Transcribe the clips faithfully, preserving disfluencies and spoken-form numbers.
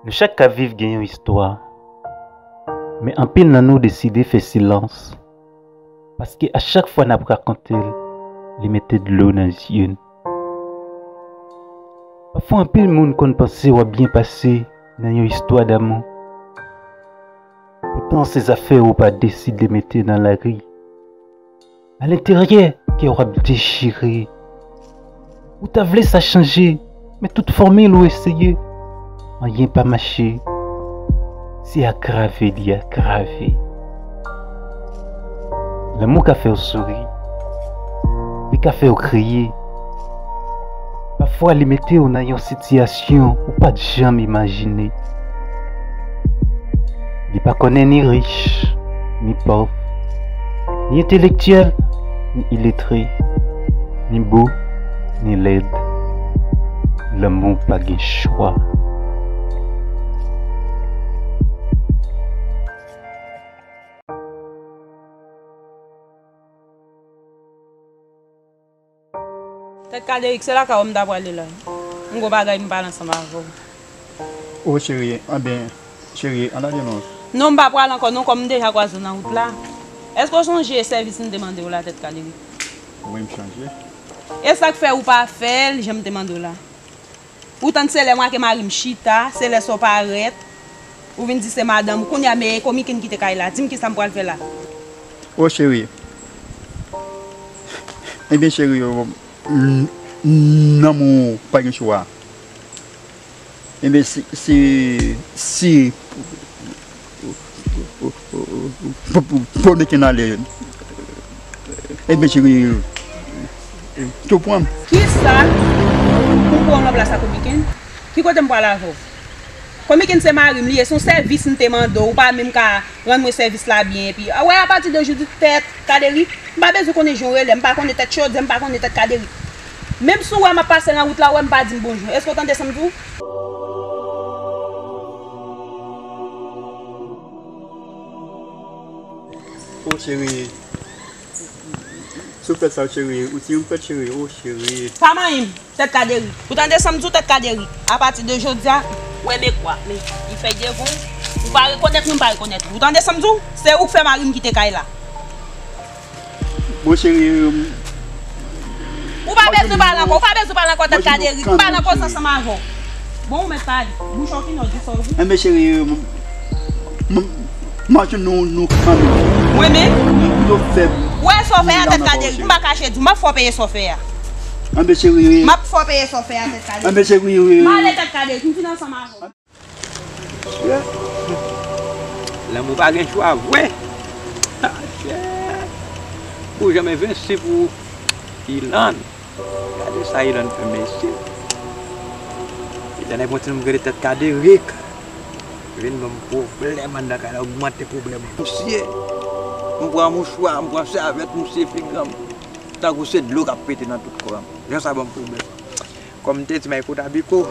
Nou chak k ap viv gen yon istwa, men anpil nan nou deside fè silans, paske a chak fwa n ap rakonte l, li mete dlo nan zye n. Pafwa, anpil moun konn panse w ap byen pase nan yon istwa damou. Poutan, se zafè ou pa deside mete nan lari. A lenteryè, kè w ap dechire. Ou ta vle sa chanje, men tout fòmil ou eseye, anyen pa mache. Se agrave li agrave. Lanmou ka fè w souri. Li ka fè w kriye. Pafwa, li mete w nan yon sitiyasyon ou pa t janm imajine. Li pa konnen ni rich, ni pòv, ni entelektyèl, ni iletre, ni bo, ni lèd. Lanmou pa gen chwa. Tèt Kaderik, se lakay ou m ta prale la. M gon bagay m pale ansanm avè w. O cheri, anben, cheri, ann ale non. Non, m pa pral ankò non, kòm m deja kwaze w nan wout la. Èske w sonje sèvis m te mande w la, Tèt Kaderik? Wi, m sonje. E sa k fè ou pa fè l jan m te mande w la? Ou tann se lè m wè ke mari m chita, se lè sa w parèt, ou vin di se madanm ou. Kounye a, men Komiken kite kay la. Di m kisa m pral fè la. O cheri. Ebyen cheri, n-, n-, nanm ou pa gen chwa. Ebyen si, si, si Komiken ale, ebyen cheri, tou pran m. Kisa? Ou pran m nan plas a Komiken? Ki kote m pral avè w? Komiken se mari m li ye, se yon sèvis m te mande w, ou pa menm ka rann mwen sèvis la byen, epi, a, wè, apati de jodi, Tèt Kaderik, m pa bezwen konnen jan w rele, m pa konnen Tèt Chodyè, m pa konnen Tèt Kaderik. Menm si w wè m ap pase nan wout la, w wè m pa di m bonjou. Èske w tande sa m di w? O cheri, si w fè sa, cheri, ou si yon fèt, cheri, o cheri. Pa manyen m, Tèt Kaderik. Ou tande sa m di w, Tèt Kaderik? Apati de jodi a, w wè men kwa, men li fèy devan w. Ou pa rekonèt mwen, m pa rekonèt ou. Ou tande sa m di w? Se ou k fè mari m kite kay la. Bon, cheri, ou pa bezwen pale ankò, ou pa bezwen pale ankò, Tèt Kaderik. M pale ankò ansanm avè w. Bon, ou mèt pale. Bouch ou ki non, di sa w di. Enben, cheri, m, m, m, manje nou, nou ann. Mwen menm? Nou fèb. Ou wè sa w fè a, Tèt Kaderik, m pa kache di w, m ap fè w peye sa w fè a. Enben, cheri. M ap fè w peye sa w fè a, Tèt Kaderik. Enben, cheri. M ale, Tèt Kaderik, m fin ansanm avè w. Lanmou pa gen chwa vre. Achè. Pou janm envensi pou Ilann. Gade sa Ilann fè mesye. Ilann e pran ti nonm ki rele Tèt Kaderik. Vin ban m pwoblèm anndan kay la, ogmante pwoblèm misye. M pran mouchwa, m pran sèvyèt, misye figi m tankou se dlo k ap pete nan tout kò m. Jan sa ban m pwoblèm. Kòm m te di m ay Kotabiko,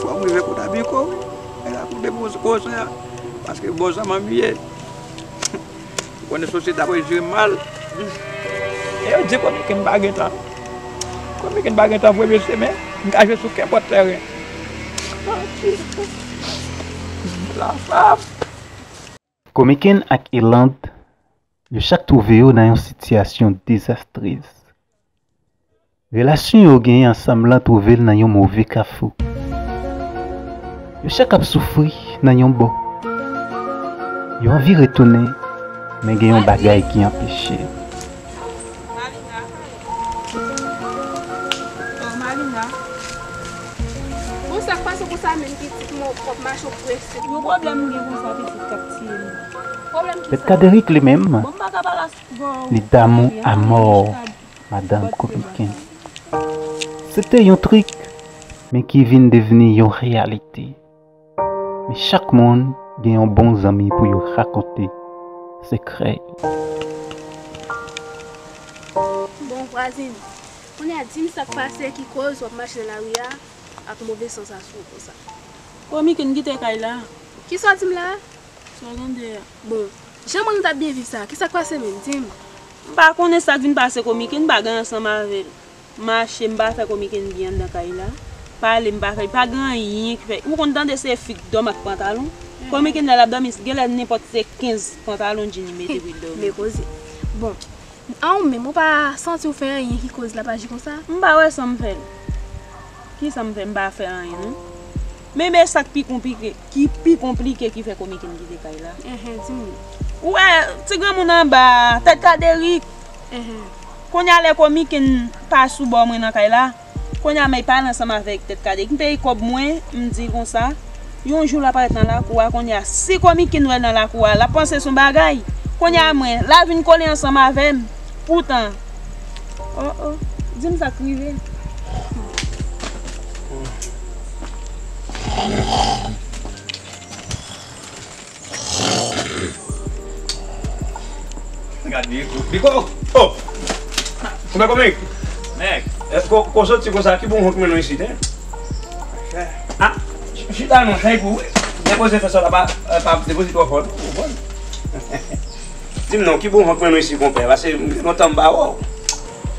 fò m rive Kotabiko wi. Nèg la koute bon koze a, paske bon zanmi m ye. Ou konnen sosyete ap rejire m mal. E yo di Komiken pa gen tan. Komiken pa gen tan vre mesye, men m ka jwe sou kenpòt tèren. La fam. Komiken ak Iland, yo chak twouve yo nan yon sitiyasyon dezastrez. Relasyon yo genyen ansanm lan twouve l nan yon move kafou. Yo chak ap soufri nan yon bò. Yo anvi retounen, men gen yon bagay ki anpeche. Malina. Oh, Malina. Bon, sa k pase konsa menm pitit mwen w ap mache w prese? Yon pwoblèm m gen konsa pitit k ap tiye m. Pwoblèm kisa? Tèt Kaderik li menm, bon, m pa ka pale asou. Li damou amò madanm Komiken. Se te yon trik, men ki vin devni yon reyalite. Men chak moun gen yon bon zanmi pou yo rakonte sekrè yo. Bon, vwazin, kounye a di m sa k pase ki koz w ap mache nan lari a ak move sansasyon konsa. Komiken kite kay la. Kisa w di m la? Sa w tande a? Bon, jan moun t ap byen viv sa, kisa k pase menm? Di m. M pa konnen sa k vin pase Komiken, m pa gen ansanm avè l. M mache, m pa fè Komiken byen anndan kay la. Pale m pa fè, pa gen anyen ki fè. Ou konn tande se fi k dòmi ak pantalon. Komikin lè l ap dòmi, genlè nenpòt se kenz pantalon djin li mete pou l dòmi. Men koze. Bon, an ou menm, ou pa santi w fè anyen ki koz l ap aji konsa? M pa wè sa m fè l. Ki sa m fè? M pa fè anyen non. Men, men sa k pi konplike, ki pi konplike ki fè Komikin kite kay la. Enhen, di m wi. Ou wè, ti granmoun anba, tèt Kaderik. Enhen. Kounye a lè Komikin pa sou bò mwen nan kay la, kounye a men pale ansanm avèk tèt Kaderik. M peye kòb mwen, m di l konsa, yon jou l ap parèt nan lakou a, kounye a, si Komikin wè l nan lakou a, l ap panse se yon bagay. Kounye a mwen, l a vin kole ansanm avè m. Poutan, oh, oh, di m sa k rive. Gad Biko. Biko! Oh! Kòman, kòman? Nèg. Eh, ko, ko soti konsa, ki bon hòk men nou isit, hein? Ah, ch-, chita non, chay pou wi. Depoze fè sa la, pa, eh, pa depoze twò fò, non, ou konprann? Di m non, ki bon hòk men nou isit, konpè? Paske lontan m pa wè w.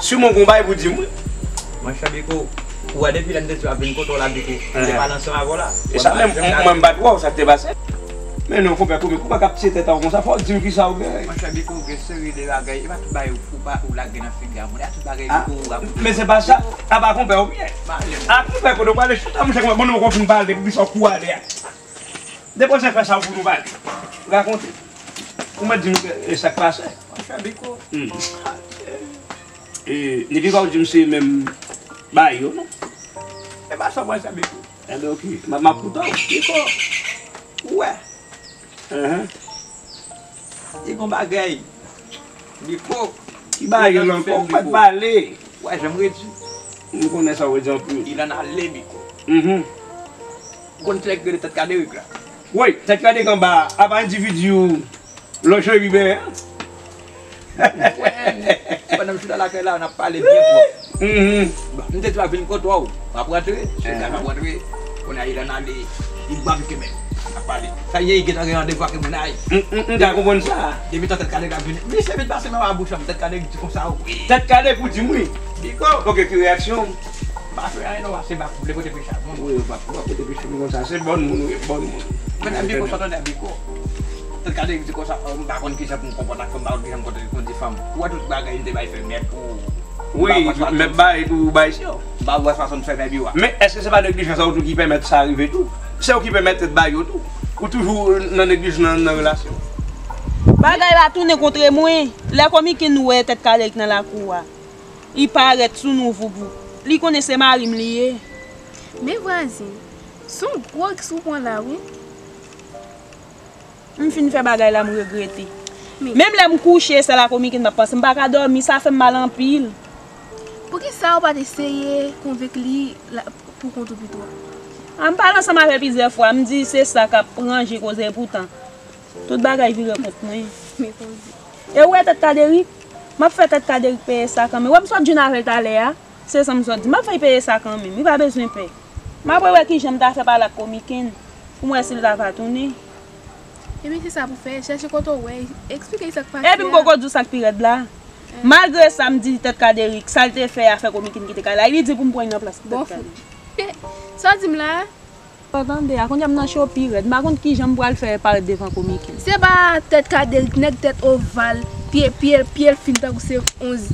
Siman w gon bagay pou di m, wi. Monchè Biko, ou wè depi lè m te di w ap vin kote w la, Biko, m te pale ansanm avè w la. E sa menm, mwen m pa t wè w, sa k te pase? Men non, konpè, konpè, konpè k ap tiye tèt a w konsa, fò w di m kisa w gen. Monchè Biko, gen seri de bagay, e pa tout bagay ou pa, ou lage nan figi a moun, e pa tout bagay Biko ou rakonte. Men se pa sa, a pa konpè ou byen. A konpè, kote w prale, chita, monchè, konpè, bon, nou poko fin pale, pou kisa w kou ale a? Depoze fè sa pou nou pale. Rakonte. Ou mèt di m, e sa k pase? Monchè Biko. Hmm. E, depi pa w di m se menm bagay yo, non? E pa sa, monchè Biko. Enben, oke. M ap, m ap koutan w. Biko. Ou wè. Enhen. Li gon bagay. Biko. Ki bagay yo la ankò? Ou mèt pale. Ou wè jan m redi? M konnen sa w redi anpil. Ilann ale, Biko. Mhm. Ou konn kilè ki rele tèt Kaderik la? Wi, tèt Kaderik anba a, apa endividi ou Lòt Jeriben an? Pandan m chita lakay la, n ap pale byen pwòp. Mhm. Bon, m te di w ap vin kote w, w ap rantre, se sa m ap rantre. Kounye a, Ilann ale, li bwè m kenbe, n ap pale. Sa ye, li gentan gen randevou ak yon moun, ay. M, m, m ka konprann sa. Depi tan tèt Kaderik ap vini, misye vin pase men w a bouch an, tèt Kaderik di konsa, wi. Tèt Kaderik pou di m, wi. Biko. Ok, ki reyaksyon w? M pa fè anyen non, se bak vle pote peche a moun. Wi, yo pa, pa pote peche moun konsa, se bòn moun, wi, bòn moun. Men Biko, sa tande Biko. Tèt Kaderik di konsa, oh, m pa konn kijan pou m konpòte ak fanm, m pa konn kijan pou m konpòte ak fanm. Ou wè tout bagay m te bay fè mèt pou. Wi, mèt bay pou bay sè w. M pa wè fason m fè mèt yo a. Men èske se pa neglijans ou tou ki pèmèt sa rive tou? Se ou ki pèmèt tèt bay yo tou. Ou toujou nan neglijans nan, nan relasyon. Bagay la tounen kontre mwen. Lè Komikin wè tèt Kaderik nan lakou a. Li parèt sou nou voup voup. Li konnen se mari m li ye. Men vwazin, se yon gwo risk ou pran la wi. M fin fè bagay la, m regrete. Menm lè m kouche, se la Komikin m ap panse. M pa ka dòmi, sa fè m mal anpil. Poukisa ou pa t eseye konvenk li la, pou kont ou pito? A, m pale ansanm avè l plizyè fwa, m di se sa k ap ranje koze, epoutan tout bagay vire kont mwen. Men poze. E ou wè tèt Kaderik? M ap fè tèt Kaderik peye sa kanmenm. Wè m sot jwenn avè l talè a. Se sa m sot di. M ap fè l peye sa kanmenm. Li pa bezwen pè. M ap wè kijan m ta fè pale ak Komiken pou m wè si l ta va tounen. Ebyen se sa pou fè. Chèche kote w wè. Eksplike l sa k pase a. Epi m poko di w sa k pi rèd la. Malgre sa, m di tèt Kaderik, sa l te fè a fè Komiken kite kay la. Li di pou m pran l nan plas tèt Kaderik. Sa w di m la? Sa w tande a, kounye a m nan cho pi rèd. M pa konn kijan m pral fè parèt devan Komiken. Se pa tèt Kaderik, nèg tèt oval, pye, pye, pye l fin tankou se onz.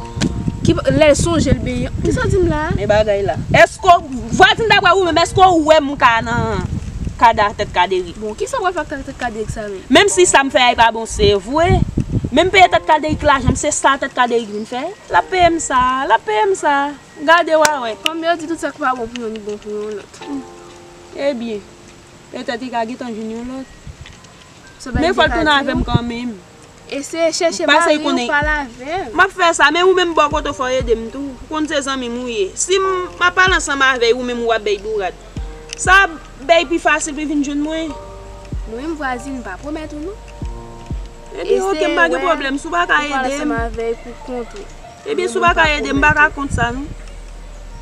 Ki, lè l sonje l benyen. Kisa w di m la? Men bagay la. Èske w, vwazin, daprè ou menm, èske w wè m ka nan kada tèt Kaderik? Bon, kisa w pral fè ak tèt Kaderik sa menm? Menm si sa m fè a e pa bon, se vre. Men m peye tèt Kaderik lajan m, se sa tèt Kaderik vin fè. L ap peye m sa, l ap peye m sa. Gade w a wè. Kòm yo di tout sa k pa bon pou yonn bon pou yon lòt. Ebyen, petèt li ka gentan jwenn yon lòt. Men fò l tounen avè m kanmenm. Eseye chèche mari w, pale avè l. M ap fè sa, men ou menm bò kote w fò w ede m tou. Ou konn se zanmi m ou ye. Si m ap pale ansanm avè w, ou menm w ap bay bourad. Sa ap bay pi fasil pou l vin jwenn mwen. Mwen menm vwazin, m pa pwomèt ou non. Ebyen, oke, m pa gen pwoblèm. Si w pa ka ede m. Eseye wè, ou pale ansanm avè l pou kont ou. Ebyen, si w pa ka ede m, m pa ka kont sa, non.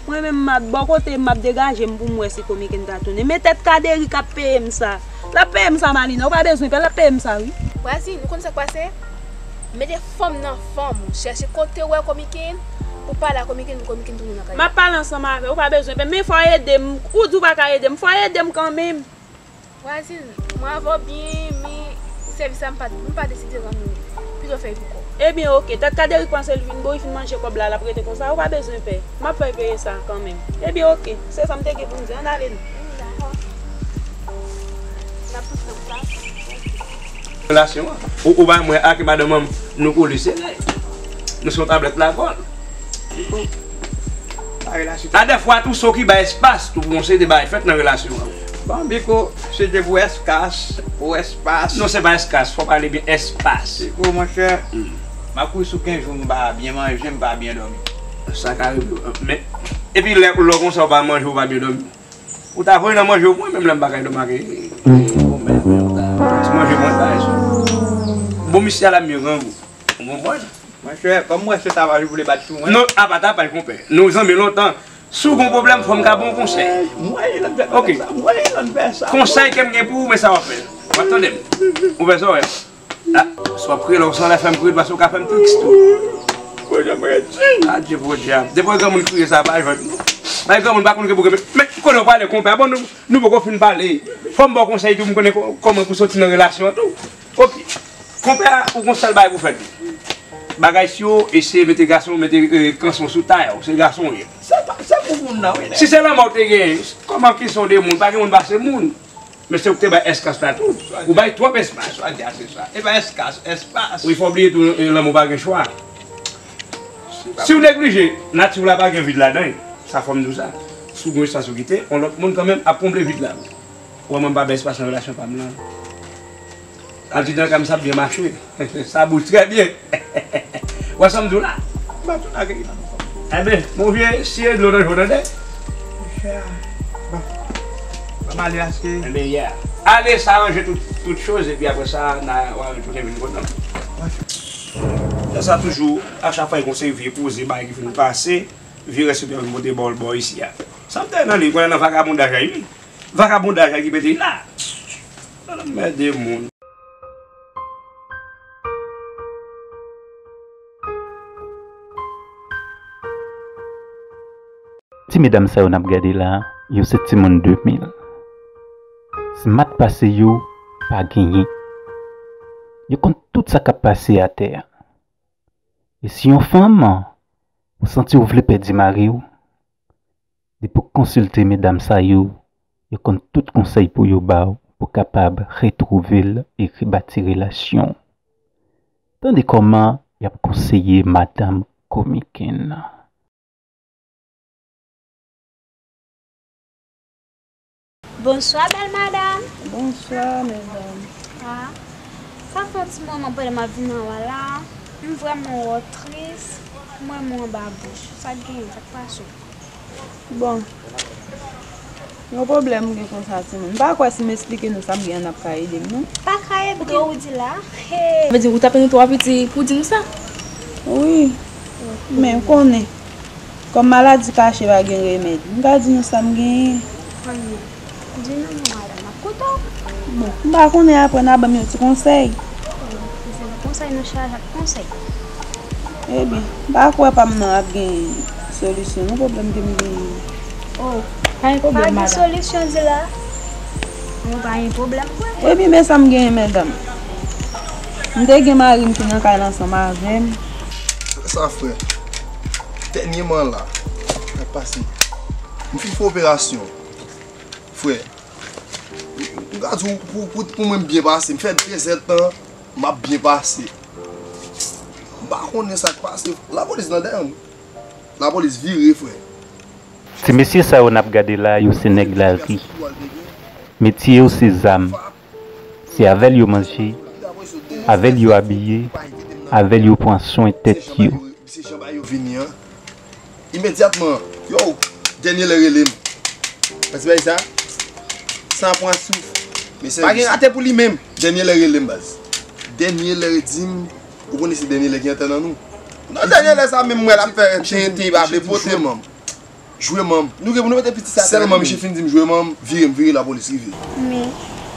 Mwen menm, m ap, bò kote m, m ap degaje m pou m wè si Komiken ta tounen. Men tèt Kaderik ap peye m sa. L ap peye m sa, Malina. Ou pa bezwen pè, l ap peye m sa, wi. Vwazin, ou konn sa k pase? Mete fanm nan fanm ou. Chèche kote w wè Komiken. Ou pale a Komiken, Komiken tounen nan kay la. M ap pale ansanm avè w, ou pa bezwen pè. Men fò w ede m. Ou di w pa ka ede m, fò w ede m kanmenm. Vwazin, mwen avè w byen, men sèvis la m pa, m pa deside rann ou. Pito fè l pou kò w. Ebyen, oke. Tèt Kaderik panse l vin bon, li fin manje kòb la, l ap rete konsa. Ou pa bezwen pè. M ap fè l peye sa kanmenm. Ebyen, oke. Se sa m te gen pou m di. Ann ale non. Ann dakò. N ap tout nan plas. Relasyon an. Ou, ou bay mwen ak madanm an, nou kole sere. Nou se yon tablèt lakòl. Biko, pa relasyon. A dèfwa tou, se w ki bay espas tou pou yon seri de bagay fèt nan relasyon an. Bon, Biko, se te pou eskas, pou espas. Non, se pa eskas, fò w pale byen, espas. Biko, monchè, m ap kouri sou kenz jou, m pa byen manje, m pa byen dòmi. Sa ka rive, men, epi lè, lè w konsa, w pa manje, w pa byen dòmi. Ou ta voye nan manje w pou mwen, menm lè m pa ka dòmi ak, e, e, ou menm, ou ta, ti manje mwen, pa rezon. Bon, misye a la m yo grangou. Ou konprann? Monchè, kòm mwen se tavaj ou vle bat sou mwen. Non, apa tapaj, konpè. Nou zanmi lontan. Si w gon pwoblèm, fò m ka ba w konsèy. Mwen, lòt fè sa. Mwen, lòt fè sa. Konsèy ke m gen pou ou, men sa w ap fè. W ap tande m. Ou fè sa w wè. A, si w ap kriye, lè w san lè fè m kriye, paske w ka fè m triks tou. Bondye, mwen di. Adye, Bondye. Depi granmoun kriye, sa pa jwèt, non. Bay granmoun pa konn ke pou ke, men, kote w prale, konpè? Bon, nou, nou poko fin pale. Fò m ba w konsèy tou, m konnen kò-, kòman pou soti nan relasyon an tou. Oke. Konpè a, ou gon sèl bagay pou fè tou. Bagay si yo, eseye mete gason, mete, e, kanson sou tay ou, se gason w ye. Se pa, se pou moun nan, wi. Si se lanmò w te gen, kòman kesyon de moun, pa gen moun pase moun. Men se ou ki te bay espas la tou. Ou bay twòp espas. Sa di a se sa. E pa eskas, espas. Wi, fò w bliye tou, e, lanmou pa gen chwa. Si w neglije, nati w la pa gen vid ladan l. Sa fò m di w sa. Si w gen espas ou kite, yon lòt moun kanmenm ap konble vid la. Ou wè mwen m pa bay espas nan relasyon pa m nan. Antidan kòm sa ap byen mache. Sa bouj trè byen. Ou wè sa m di w la? Ba tou n a gen nan nou fò. Enben, mon vye, siye dlo nan je w, tande? Monchè, bon. Ban m ale aske. Enben, yeah. Ale, sa ranje tout, tout choz, epi apre sa, n a, w a retounen vin kote m. Monchè. Sa, sa toujou, a chak fwa, e konsèy vye koze, bagay ki fin pase, vye rèspè vin pote ba w, ba w isi a. Sa m te nan li, konnen nan vagabondaj la, wi. Vagabondaj la ki mete l la. Anmède moun. Ti medam sa yo n ap gade la, yo se timoun de mil. Smart pase yo, pa genyen. Yo konn tout sa k ap pase atè a. E si yon fanm, ou santi w vle pèdi mari w, depi w konsilte medam sa yo, yo konn tout konsèy pou yo ba w pou w kapab retwouve l e rebati relasyon w. Tande kòman y ap konseye madanm Komiken nan. Bonswa, bèl madanm. Bonswa, medam. Ah, sa fè yon ti moman pandan m ap vin anwo a la, m vrèman wè w tris, m wè w anba bouch. Sa k genyen, sa k pase w? Bon, yon pwoblèm m gen konsa, timoun. M pa kwè si m esplike nou sa m gen an, n ap ka ede m, non. Pa ka ede w, ou di la. Hey. Vle di, ou tape nou twa piti pou di nou sa? Wi. Men, ou konnen. Kòm maladi kache pa gen remèd, m ka di nou sa m genyen. Anyen. Di nou non, madanm, m ap koute w. Bon, m pa konnen, apre n a ban m yon ti konsèy. Se nan konsèy nou chaje ak konsèy. Ebyen, m pa kwè pa m nan ap gen solisyon, non, pwoblèm ke m genyen. Oh, pa gen pwoblèm, madanm. Pa gen solisyon, di la. Bon, pa gen pwoblèm, vre. Ebyen, men sa m genyen, medam. M te gen mari m ki nan kay la ansanm avè m. Sa, frè. Dènyèman la, sa k pase? M fin fè operasyon, frè. M ka di w, pou, pou, pou mwen, m byen pase. M fè dezèdtan, m ap byen pase. M pa konnen sa k pase. Lapolis nan dèyè m. Lapolis vire, frè. Ti mesye sa yo n ap gade la, yo se nèg lari. Metye yo se zam. Se avè l yo manje, avè l yo abiye, avè l yo pran swen tèt yo. Se jan bagay yo vini an. Imedyatman, yo, Dènyèl rele m. Pase bay sa, san pran souf. Mesye, pa gen atè pou li menm. Dènyèl rele m, baz. Dènyèl di m, ou konnen se Dènyèl ki antè nan nou. Non, Dènyèl sa menm, mwen, l ap fè tenten, pa vle pote m. Jwe manm. Nou gen pou nou mete pitit sa atè. Sèlman misye fin di m jwe manm, vire m vire, lapolis rive. Men,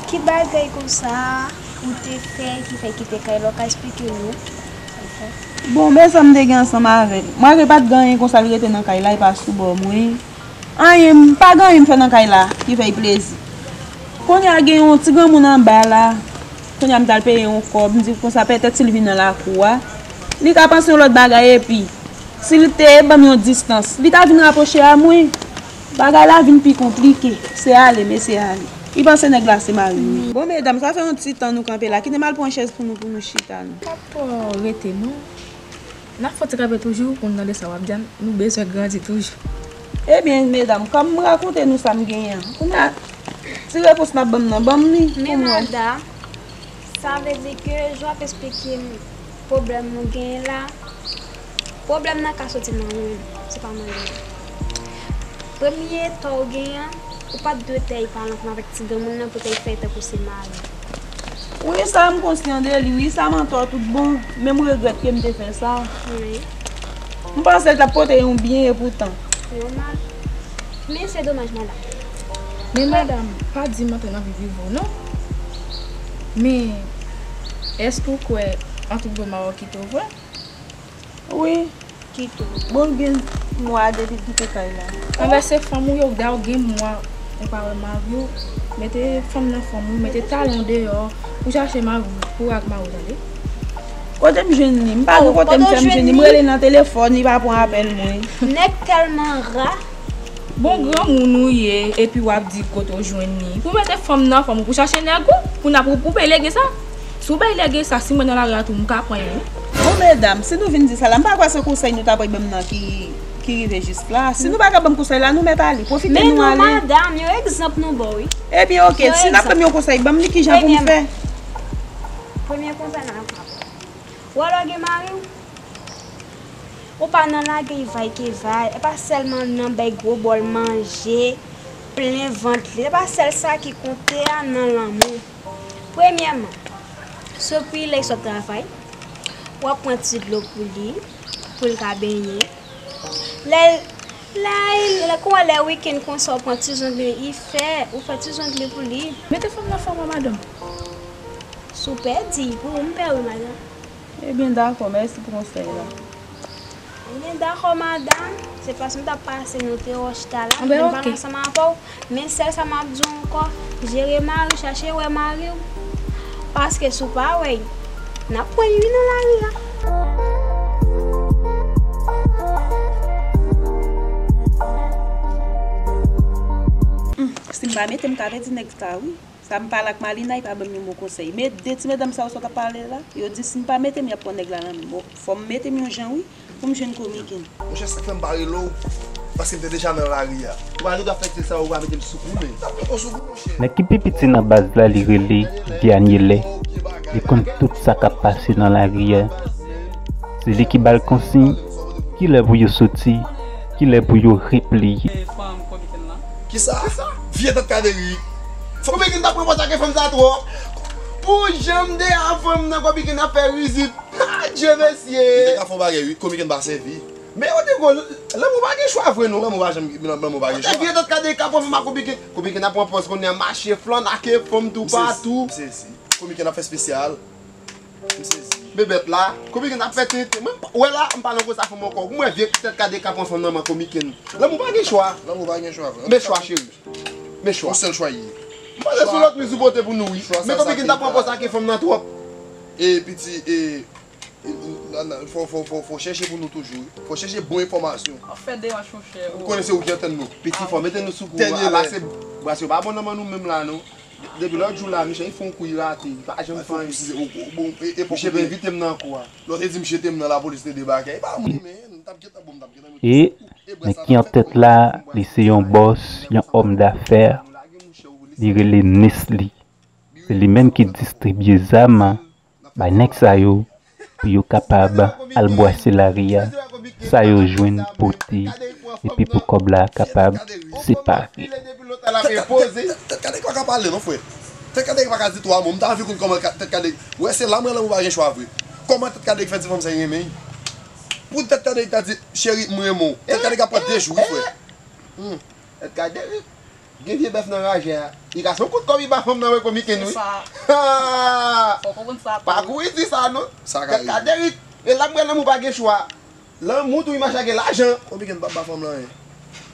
ki bagay konsa ou te fè ki fè kite kay la, ou ka eksplike nou? Bon, men sa m te gen ansanm avè l. Malgre pa t gen anyen konsa, l rete nan kay la, e pa sou bò mwen. Anyen, m pa gen anyen m fè nan kay la ki fè l plezi. Kounye a gen yon ti granmoun anba la. Kounye a m t al peye yon kòb, m di konsa petèt si l vin nan lakou a, li ka panse yon lòt bagay epi si l te ban m yon distans, li ta vin rapwoche a mwen. Bagay la vin pi konplike. Se ale, mesye ale. Li panse nèg la se mari m. Bon, medam, sa fè yon ti tan nou kanpe la. Kite m al pran yon chèz pou nou, pou nou chita, non. Pa twò rete, non. N ap fè ti kanpe toujou pou n tande sa w ap di a, nou bezwen grandi toujou. Ebyen, medam, kòm m rakonte nou sa m genyen an, kounye a, ti repons n ap ban m nan, ban m li pou mwen. Men madanm, sa vle di ke jan w ap esplike m pwoblèm ou genyen la, pwoblèm nan ka soti nan ou menm, se pa mwen li ye. Premye tò w genyen an, ou pa t dwe tèy pale ansanm avèk ti granmoun nan pou tèy fè tankou se mari. Wi, sa m konsyan de li, wi, sa m antò tout bon, men m regrèt ke m te fè sa. Wi. M panse l t ap pote yon byen, epoutan. Nòmal. Men se domaj, madanm. Men madanm, pa di m antre nan vi prive w, non. Men, èske w kwè an tout bon Mawòk kite w vre? Wi. Kite w. Bon, gen mwa depi l kite kay la. Anben, se fanm ou ye, w gen mwa ou pa wè mari w. Mete fanm nan fanm ou, mete talon deyò, ou chache mari w, kouri ak mari w, tande. Kote m jwenn li? M pa gen kote m fè m jwenn li. M rele nan telefòn, li pa pran apèl mwen. Nèg tèlman ra. Bon, granmoun ou ye, epi w ap di kote w jwenn li. Pou mete fanm nan fanm ou, pou chache nèg ou, pou n ap, pou, pou bay lege sa. Si w bay lege sa, si mwen nan lari a tou, m ka pran yon. Bon, medam, si nou vin di sa la, m pa kwè se konsèy nou ta pral ban m nan ki, ki rive jis la. Si nou pa ka ban m konsèy la, nou mèt ale. Pwofite nou ale. Men nou, madanm, yon egzanp nou ba w, wi. Ebyen, oke, si n ap ban m yon konsèy, ban m li kijan pou m fè. Premyèman, premye konsèy nan ap ba w. Ou al lage mari w. Ou pa nan lage l vay ke vay. E pa sèlman nan bay gwo bòl manje, plen vant li. E pa sèl sa ki konte a nan lanmou. Premyèman, se pou lè l sot travay, w ap pran ti dlo pou li, pou l ka benyen. Lè, lè, lè, kouman lè wikenn konsa, w pran ti zong li, li fè, ou fè ti zong li pou li. Mete fanm nan fanm ou, madanm. Si w pèdi, pou ou m pè wi, madanm. Ebyen, dakò, mèsi pou konsèy la. Ebyen, dakò, madanm. Se paske m t ap pase, nou te wè w chita la, men m pa ansanm avè w. Men sèl sa m ap di w ankò, jere mari w, chache wè mari w. Paske si w pa wè l, n ap pran l wi nan lari a. Hum, si m pa mete m ka pèdi nèg sa wi. Sa m pale ak Malina, li pa ban m yon bon konsèy. Men de ti medam sa yo sot ap pale la, yo di si m pa mete m, y ap pran nèg la nan men m. Bon, fò m mete m yon jan wi, pou m jwenn Komiken. Monchè, sa k fè m pa rele w, paske m te deja nan lari a. Ou pa nou ta fè ti sa, ou pa mete m sou goumen. T ap mete w sou goumen, monchè. Nèg ki pi piti nan baz la, li rele Dyanyele. Li konn tout sa k ap pase nan lari a. Se li ki ba l konsiy, kilè pou yo soti, kilè pou yo repliye. Kisa? Vye tèt kaderik. Fò Komiken ta pran pòz ak fanm sa twòp. Pou jan m te a fanm nan, Komiken ap fè rizib. Adje mesye. Li te ka fè yon bagay wi, Komiken pa sèvi. Men yo te gwo, lanmou pa gen chwa vre non. Lanmou pa janm, lanmou pa gen chwa. Vye tèt kaderik ap pran fanm ak Komiken. Komiken ap pran pòz kounye a mache flann ak fanm toupatou. M sezi. Komiken ap fè espesyal. M sezi. Bebèt la, Komiken ap fè tenten. Mwen, wè la, m pa nan koze fanm ankò. Mwen vye tèt kaderik ap pran fanm nan men Komiken. Lanmou pa gen chwa. Lanmou pa gen chwa vre. Men chwa cheri. Men chwa. Yon sèl chwa ye. M panse se yon lòt miz ou pote pou nou wi. Men Komiken ta pran pòz ak fanm nan twòp. E piti, e, e, nan, nan, fò, fò, fò, fò chèche pou nou toujou wi. Fò chèche bon enfòmasyon. Ap fè demach monchè. Ou konnen se ou ki antenn nou. Piti fò mete nou sou kou. Ala se, brase yo pa bon nan men nou menm la non. Depi lòt jou la, misye fè yon kou li rate, li pa janm fè anyen. Misye te envite m nan kou a. Lè w te di m jete m nan, lapolis te debake. E pa mwen, men, m t ap gentan, bon, m t ap gentan mete sou kou. E nèg ki an tèt la, li se yon bòs, yon òm dafè. Li rele Nesly. Se li menm ki distribye zam bay nèg sa yo pou yo kapab al bwase lari a, sa yo jwenn pote, epi pou kòb la kapab separe. Tèt, tèt, tèt, tèt kaderik pa ka pale non, frè. Tèt kaderik pa ka di twa mo. M ta anvi konn kòman tèt kaderik. Ou wè, se la m wè lanmou pa gen chwa vre. Kòman tèt kaderik fè ti fanm sa renmen l? Pou tèt kaderik ta di, cheri, m renmen w. Tèt kaderik ap pran de jou, wi, frè. Hmm. Tèt kaderik. Gen vye bèf nan raje a. Li ka se yon kout kòb li ba fanm nan, wi, Komiken, wi. Fò konprann sa tou. Pa kouri di sa, non. Tèt kaderik. E la m wè lanmou pa gen chwa. Lanmou tou imaj la gen lajan. Konbyen m p ap ba fanm lan anyen.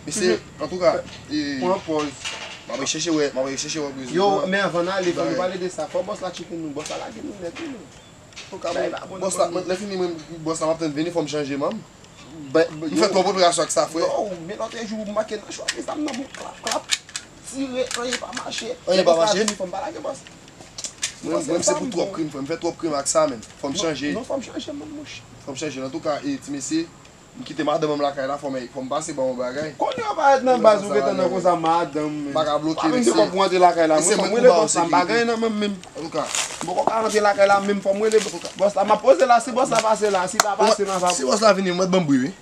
Mesye, antouka, e, Pran pòz. M ap rechèche wè, m ap rechèche wè prezidan. Yo, men anvan n ale, fò nou pale de sa. Fò bòs la tcheke nou. Bòs la lage nou nèt wi, men. Antouka, mwen, bòs la, mwen, lè fini, mwen, bòs la, m ap tann vini, fò m chanje, manm. M fè twòp operasyon ak sa, frè. Yo, men lòt jou, m manke nan chwa, men zam nan, bon, klap, klap. Tire, anyen pa mache. Anyen pa mache? Fò m pa lage bòs. Mwen, mwen, se pou twòp krim, frè. M fè twòp krim ak sa, menm. Fò m chanje. Non, fò m chanje, man, mouche. Fò m chanje. Antouka, e, ti mesye, m kite madanm m lakay la, fò m, fò m pase ba yon bagay. Kounye a w parèt nan baz ou gentan nan konsa madanm. M pa ka bloke, Pa menm de mesye. kòb pou antre lakay la. Mwen, fò m rele bòs la, m pa gen nan menm menm. Antouka. M poko ka antre lakay la menm, fò m rele bòs la. M ap poze la, si bòs la pase la, si pa pase la, sa. Si bòs la vini, mwen ban m bri, wi.